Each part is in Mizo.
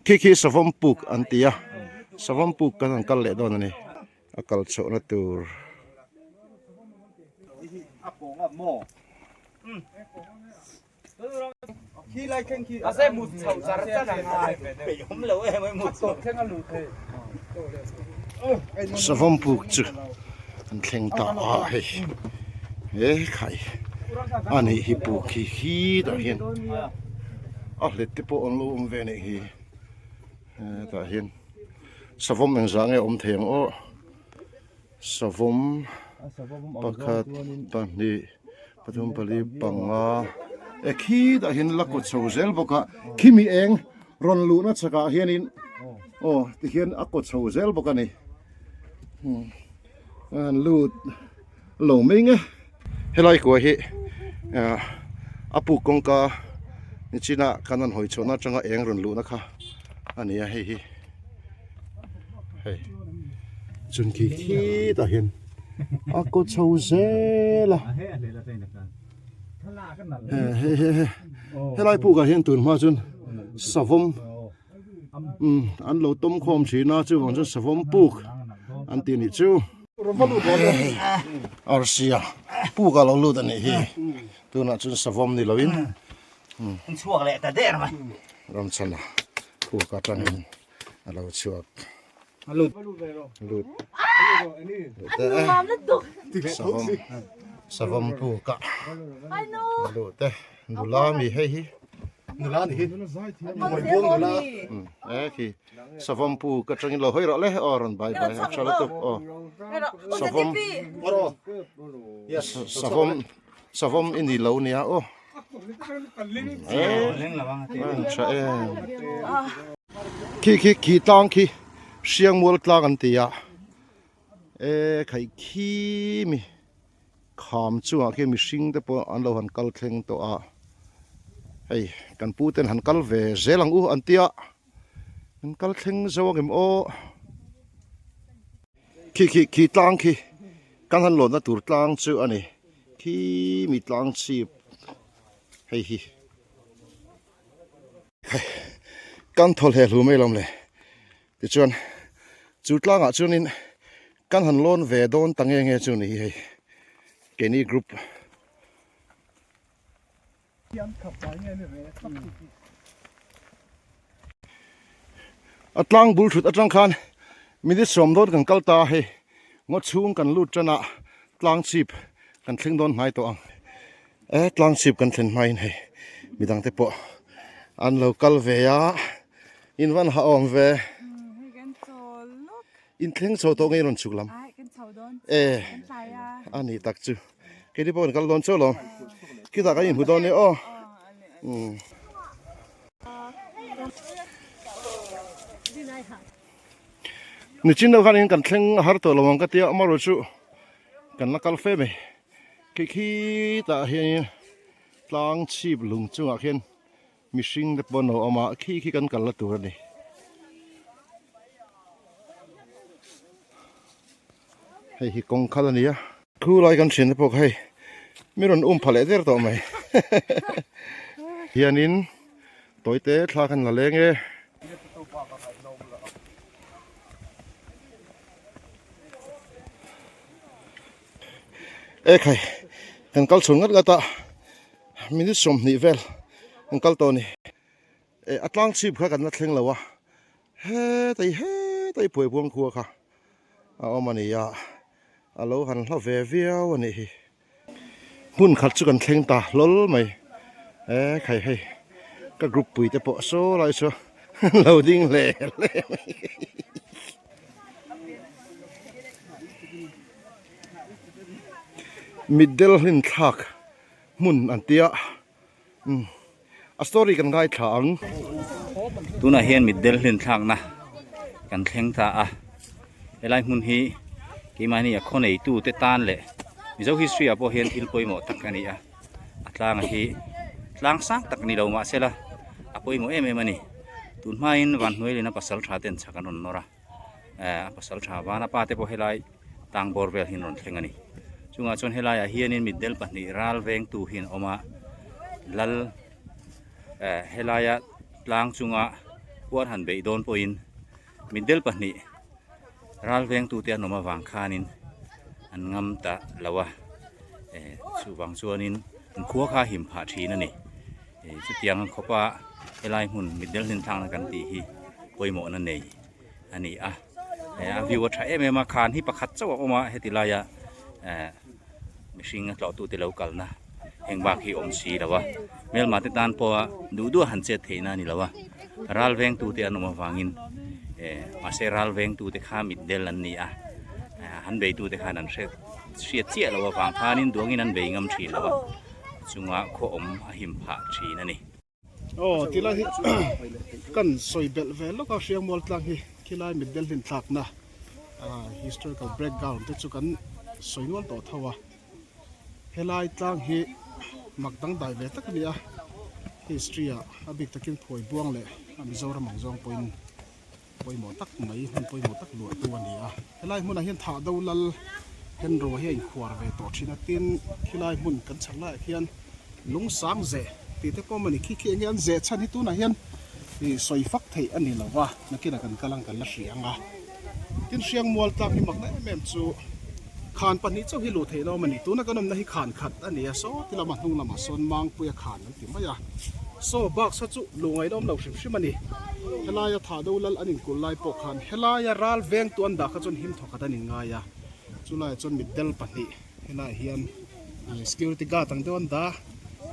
Khi khi savawm puk an ti a, savawm puk kan han kal leh dawn a ni, a kal chhohna tur. Savawm puk chu an thleng ta a hei he khai a nih hi puk hi khitah hian a hlet te pawh an lo awm ve a nih hi hetah hian savawm engzah nge awm thei ang aw. Savawm pakhat pahnih pathum pali panga e khitah hian la kawt chho zel bawk a khimi eng rawn luhna chhakah hianin aw tikhian a kawt chho zel bawk a ni a han lut lo mai nge helai kua hi ah a puk kawngka nichina kan han hawi chhuahna atanga eng rawn luhna kha a ni a hei hi. Hei chun khi khitah hian a kaw chho zel a he he he helai pukah hian tun hma chuan savawm umm an lo tawm khawm thin a chuvang chuan savawm puk an tih anih chu hei arsia puk a lo lut anih hi tunah chuan savawm ni loin chhuak leh ta der mai ramchhana puk atangin a lo chhuak lut lut savawm savawm puk a lut te nula mi hei hi nula ni hi buang nula e khi savawm puk atangin lo hawi rawh le aw rawn bai bai a tha lutuk aw savawm savawm Savawm i ni lo nia aw. Tha em. Khi khi khi tlang khi Hriangmual tlang an ti a. E khai khi mi kham chungah khian mihring te pawh an lo han kal thleng tawh a. Hei kan pu ten han kal ve zel ang u an tia. An kal thleng zo angem aw. Khi khi khi tlang khi kan han lawnna tur tlang chu a ni khi mi tlang chhip hei hi hei kan thaw hle hlu mai lawm le tichuan chu tlangah chuanin kan han lawn ve dawn ta nge nge chu ni hi hei keini group. A tlang bul thut atang khan minute sawm dawn kan kal ta a hei ngaw chhung kan lut tan a tlang chhip kan thleng dawn hnai tawh ang e tlang chhip kan thlen hmain hei midang te pawh an lo kal ve a in van ha awm ve. In thleng chho tawh ngei rawn chhuk lam. E a ni tak chu. Keini pawh kan kal dawn chauh lo. Khitah kan inhmu dawn nia aw. Umm. Nichin deuh khan in kan thleng a har tawh lo ang ka tia amaherawh chu kan la kal fe mai. Khi khitah hianin tlang chhip lung chungah khian Mihring te pawh an lo awm a, khi khi kan kal la tur a ni. Hei hi kawng khal a ni a. Khu lai kan thian te pawh kha hei mi rawn um pha leh der tawh mai. Hianin tawite thla khan la leng e. Ekhai kan kal chhun ngat ngat a. Minute 20 vel an kal tawh a ni. Eh a tlang chhip kha kan la thleng lo a, hetai hetai phuaibuang khua kha a awm a ni a, a lo han hla ve viau a nih hi. Hmun khat chu kan thleng ta hlawl mai, eh khai hei ka group pui te pawh saw lai chu an lo ding hle hle mai. Mitdel hlinthlak hmun an tia umm a story kan ngaithla ang. Tunah hian mitdel hlinthlakna kan thleng ta a, helai hmun hi keimahni a khaw neitu te tan leh Mizo history ah pawh hian thil pawimawh tak a ni a, a tlanga hi tlang sang tak ni lo mahsela a pawimawh em em a ni. Tun hmain Vanhnuailina pasal tha ten chhak an rawn nawr a. eh a pasal tha vana pa te pawh helai tang bawr vel hi an rawn thleng a ni chungah chuan helaiah hianin mitdel pahnih ral vengtu hi an awm a lal eh helaia tlang chunga Khuan han beih dawn pawhin mitdel pahnih ral vengtute an awm avang khanin an ngam ta lo a, eh chuvang chuanin an khua kha a him phah thin a ni. Eh chutiang ang khawpa helai hmun mitdel hlinthlakna kan tih hi pawimawhna nei a ni a. Eh a view a tha em em a, khan hi pakhat chauh a awm a heti laia eh mihring a tlawhtute lo kalna heng bak hi awm si lo a, hmelma te tan pawha duh duh a han chet theihna a ni lo a, ral vengtute an awm avangin eh mahse ral vengtute kha mitdel an ni a, eh han beitute khan an hre hriat chiah loh avang khanin duangin an bei ngam thin lo a, chunga khaw awm a him phah thin a ni. Aw tilai hi kan sawi belh ve lawk a Hriangmual tlang hi khilai mitdel hlinthlakna historical background te chu kan sawi nual tawh tho a helai tlang hi mak dangdai ve tak a ni a history ah a bik takin phuai buang leh a Mizoram ang zawng pawhin Pawimawh tak mai, hmun pawimawh tak luahtu a ni a. Helai hmunah hian thah do lal Henro hi a inkhuar ve tawh thin a, tin khilai hmun kan chhak laiah khian lung sang zeh tih te pawh a awm a ni. Khi khi enge an zeh chhan hi tunah hian ih sawi fak theih a ni lo va, nakinah kan kal ang kan la hria ang a. Tin Hriangmual tlang hi makna em em chu khan pahnih chauh hi luh theih lo awm a ni. Tuna kan awmna hi khan khat a ni a, saw ti lama hnung lamah sawn Mangpuia khan an ti mai a. Saw bak saw chu luh ngaihna awm lo hrim hrim a ni. Helaia thah do lal an inkulh lai pawh khan helaia ral veng tu an dah kha chuan him thawkhat an inngai a, chulaiah chuan mitdel pahnih helaiah hian security guard ang deuh an dah a,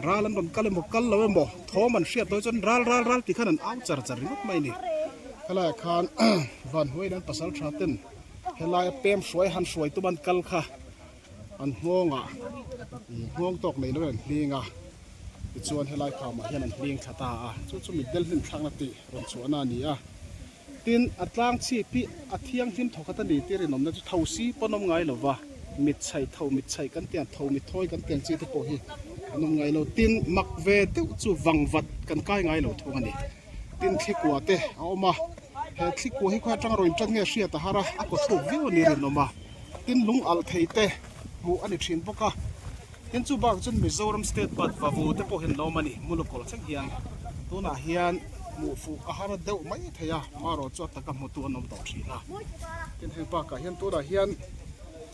ral an rawn kal emaw kal lo emaw thawm an hriat dawn chuan ral ral ral tih khan an au char char ringawt mai a ni. Helaiah khan Vanhuaiin an pasal tha ten helaia pem hruai han hruai tum an kal kha an nghawngah nghawng tawk nei loin an hling a. Tichuan helai khamah hian an hling thla ta a, chu chu mitdel hlim thlakna tih rawn chhuahna a ni a. Tin, a tlang chhip hi a thianghlim thawkhat a ni tih rinawmna chu tho si pawn awm ngai lo va, mit chhaih tho mit chhaih kan tiang tho mit thawi kan tiang chi te pawh hi an awm ngai lo. Tin, mak ve deuh chu vangvat kan kai ngai lo thung a ni. Tin, thlikua te a awm a, he thlikua hi khawi atanga rawn intan nge hriat a har a, a kaw thuk viau a ni rinawm a. Tin, lung alh thei te hmuh a ni thin bawk a. Tin chu bakah chuan Mizoram State Bat Vavu te pawh hi an lawm a ni, Mulukawlh thleng hian tunah hian hmuh fuh a har deuh mai thei a, marawh chu a taka hmutu an awm tawh thin a. Tin heng bakah hian tunah hian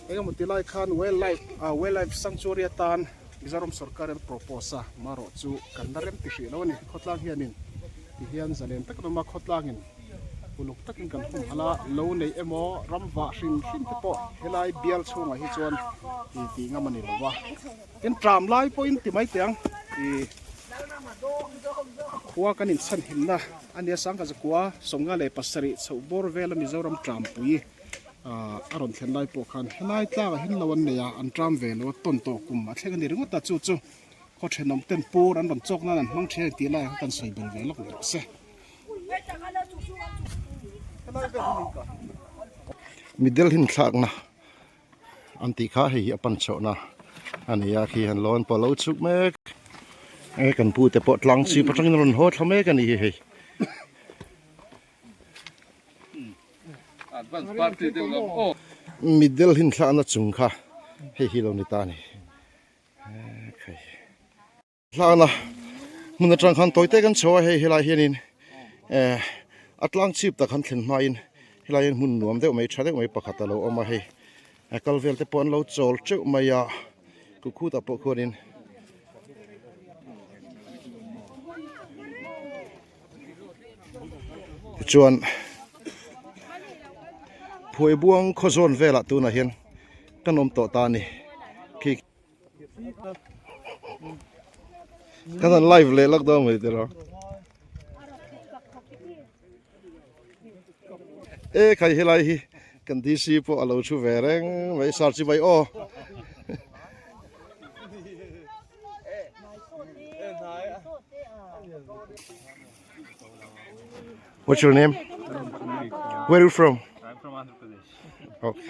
engemaw ti lai khan Wildlife ah Wildlife Sanctuary atan Mizoram sawrkar an propose a, marawh chu kan la rem ti hrih lo a ni. Khawtlang hianin ti hian zalen tak an awm a, khawtlangin uluk takin kan humhalh a, lo neih emaw ram vah hrim hrim te pawh helai bial chhungah hi chuan ih tih ngam a ni lo va. Tin tram lai pawhin ti mai teh ang ih khua kan inchhan himna a nia Sangkazakua 57 chhoh bawr vela Mizoram trampui ah a rawn thlen lai pawh khan helai tlangah hian lo an nei a, an tram ve lo a, tawn tawh kum a thleng a ni ringawt a, chu chu khaw thenawm ten pur an rawn chawk nan an hmang thin a ni tih laiah kha kan sawi bel ve lawk ni rawh se. Middle hin thlakna an tih kha hei hi a pan chhohna a ni a khi han lawn pawh a lo chhuk mek e kan pu te pawh tlang chhip atangin a rawn haw thla mek a ni hi hei. Middle hin thlakna chung kha hei hi lo ni ta a ni e khai. Hlana hmun atang khan tawi te kan chho a hei helai hianin eh a tlang chhip tak han thlen hmain helai hian hmun nuam deuh mai tha deuh mai pakhat a lo awm a hei a kal vel te pawh an lo chawl teuh mai a kukhutah pawh khuanin tichuan phuaibuang khawzawn velah tunah hian kan awm tawh ta a ni khi. Kan han live leh lak dawn mai tiraw. E khai helai hi kan DC pawh a lo thu ve reng mai sar chi mai aw. What's your name? Where are you from? I'm from Andhra Pradesh. Okay.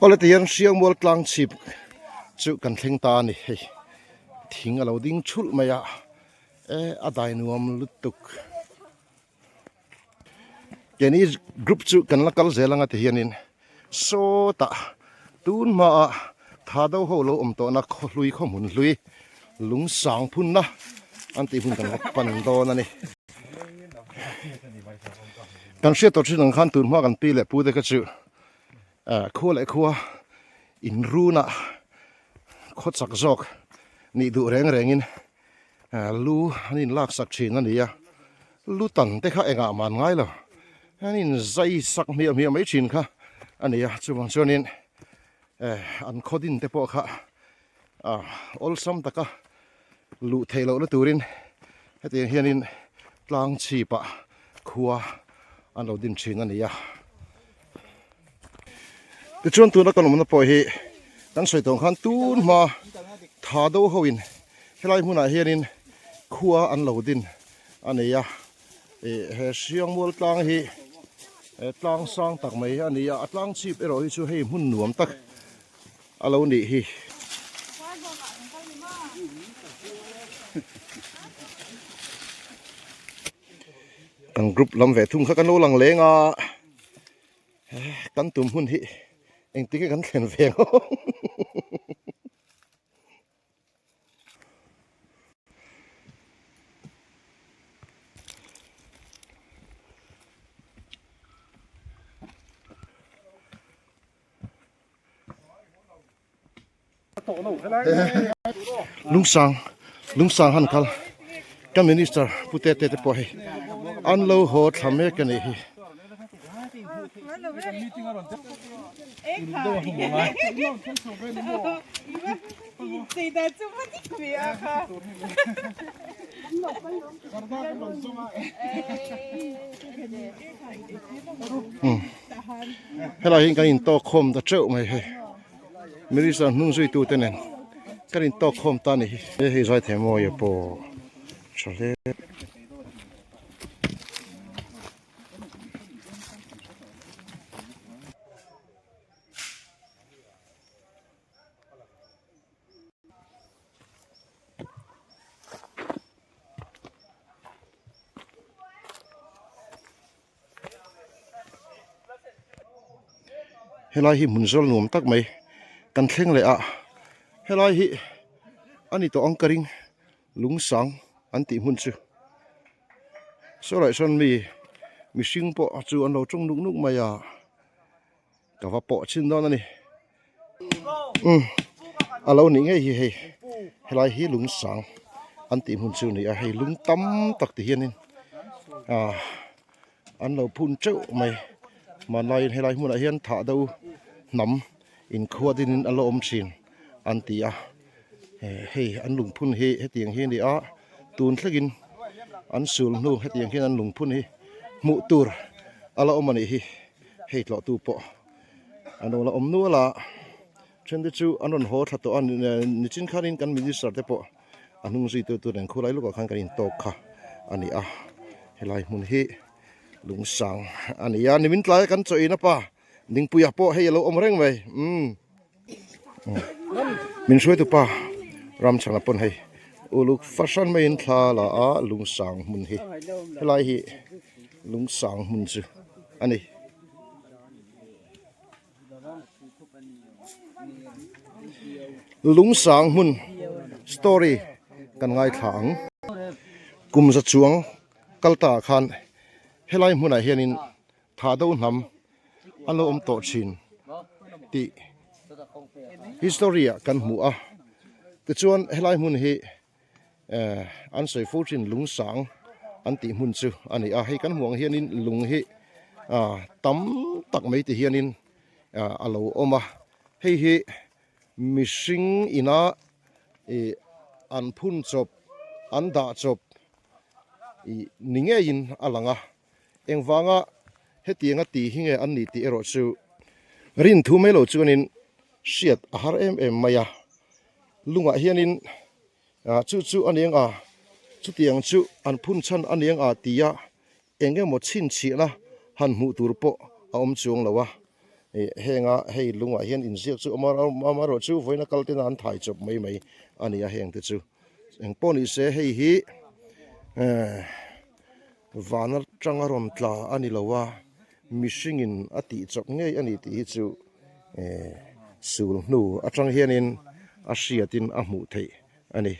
Awle tihian Hriangmual tlang chhip chu kan thleng ta a ni hei thing a lo ding thulh mai a e a dai nuam lutuk. Keini group chu kan la kal zel anga ti hianin sawtah tun hmaah tha do ho lo awm tawhna khaw hlui khaw hmun hlui lung sang phunna an tih hun kan va pan dawn a ni. Kan hriat tawh thin ang khan tun hma kan pi leh pu te kha chu khua leh khua inrunah khaw chak zawk nih duh reng rengin Lu an in lak sak thin a ni a, lu tan te kha engah man ngai lo, an in zai sak hmiah hmiah mai thin kha a ni a, chuvang chuanin an khaw din te pawh kha awlsam taka luh theih lohna turin hetiang hianin tlang chhipah khua an lo din thin a ni a. Tichuan tuna kan awmna pawh hi kan sawi tawh ang khan tun hma tha do ho in helai hmunah hianin khua an lo din a ni a, ih he Hriangmual tlang hi tlang sang tak mai a ni a, a tlang chhip erawh hi chu hei hmun nuam tak a lo nih hi. Kan group lam ve thung kha kan lo lang leng a kan tum hun hi engtin nge kan thlen ve ang aw. Lungsang Lungsang han kal ka minister pu Tete te pawh hei an lo haw thla mek a nih hi. Helai hi kan intawk khawm ta teuh mai hei. Minister hnung zui tu te nen kan in tawk khawm ta ni hi. He hei zai thei mawi a pawh tha hle. Helai hi hmun zawl nuam tak mai kan thleng leh a helai hi a ni tawh ang ka ring lung sang an tih hmun chu saw lai sawn mi mihring pawh chu an lo tawng nuk nuk mai a ka va pawh chhin dawn a ni umm a lo nih ngei hi hei helai hi lung sang an tih hmun chu a ni a hei lung tam tak ti hianin ah an lo phun teuh mai hmanlaiin helai hmunah hian thah do hnam inkhua dinin a la awm thin an ti a hei an lungphun hi hetiang hi a ni a tun thlengin an sul hnu hetiang hian an lungphun hi hmuh tur a la awm a nih hi hei tlawhtu pawh. An lo la awm nual a, then te chu an rawn haw thla tawh a, nichin khanin kan minister te pawh a hnung zui tu tur nen khulai lukah khan kan intawk kha a ni a, helai hmun hi lungsang a ni a, nimin tlaia kan chaw in a pa Dingpuia pawh hei a lo awm reng mai umm min hruaitu pa Ramchhana pawn hei uluk fahran maiin thla la a lungsang hmun hi helai hi lungsang hmun chu a ni. Lungsang hmun story kan ngaithla ang. Kum za chuang kal ta ah khan helai hmunah hianin tha do hnam an lo awm tawh thin tih history ah kan hmu a. Tichuan helai hmun hi Eh an sawi fo thin lung sang an tih hmun chu a ni a, hei kan hmuh ang hianin lung hi ah tam tak mai ti hianin ah a lo awm a, hei hi mihring ina ih an phun chawp an dah chawp ih ni ngeiin a lang a, engvanga hetianga ti hi nge an ni tih erawh chu rin thu mai lo chuanin hriat a har em em mai a. Lungah hianin ah chu chu a ni ang a, chutiang chu an phun chhan a ni ang a tia eng emaw chhinchhiahna han hmuh tur pawh a awm chuang lo a. Ih henga hei lungah hian inziak chu amaherawh chu vawiina kal tena an thai chawp mai mai a ni a heng te chu. Eng pawh ni se hei hi eh van atanga rawn tla a ni lo a. mihringin a tih chawp ngei a ni tih hi chu eh sul hnu atang hianin a hriatin a hmuh theih a ni.